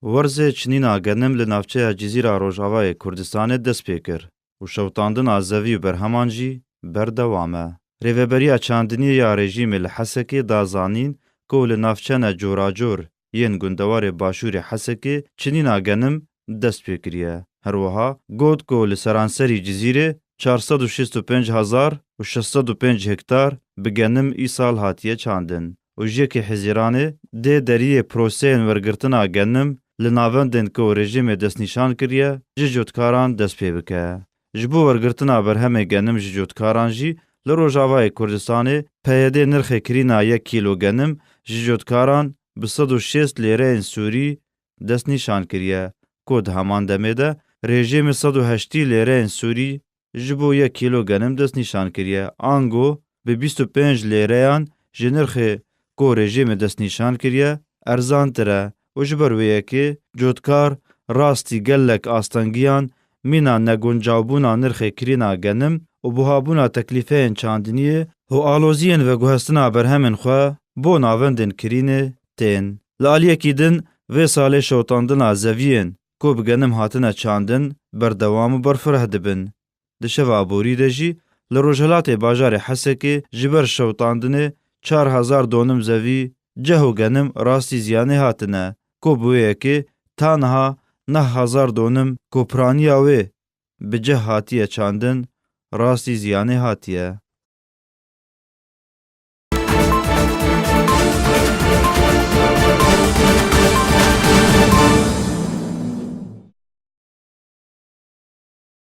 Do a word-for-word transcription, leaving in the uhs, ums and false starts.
Werzê çinîna genim li navçeya Cizîra Rojavayê Kurdistanê dest pê kir û şewitandina zevî û berheman jî berdewam e. Rêveberiya çandiniyê ya rejîmê li Hesekê da zanîn ku li navçene coracor yên gundewarê başûrê Hesekê çinîna genim dest pê kiriye. Her wiha got ku li seranserî Cizîrê çar sed û şêst û pênc hezar û şeş sed û pênc hektar bi genim îsal hatiye çandin û ji yekê Hezîranê dê deriyê proseyên wergirtina genim li navendên ku rejîmê destnîşan kiriye ji cotkaran dest pê bike. Ji bo wergirtina berhemê genim ji cotkaran jî li Rojavayê Kurdistanê P Y D nirxê kirîna yek kîlo genim ji cotkaran bi sed û şêst lêreyên Sûrî destnîşan kiriye, ku di heman demê de rejîmê sed û heştî lêreyên Sûrî ji bo yek kîlo genim destnîşan kiriye. Ango bi bîst û pênc lêreyan ji nirxê ku rejîmê destnîşan kiriye erzantir e û ji ber wê yekê cotkar rastî gelek astengiyan mîna neguncawbûna nirxê kirîna genim û buhabûna teklîfeyên çandiniyê û aloziyên veguhestina berhemên xwe bo navendên kirînê tên. Li aliyekî din, vê salê şewitandina zeviyên ku bi genim hatine çandin berdewam û berfireh dibin. Di şeva aborî de jî li rojhilatê bajarê Hesekê ji ber şewitandinê çar hezar donim zevî, ceh û genim rastî ziyanê hatine, ku bi wê yekê ta niha neh hezar donim ku piraniya wê bi ceh hatiye çandin, rastî ziyanê hatiye.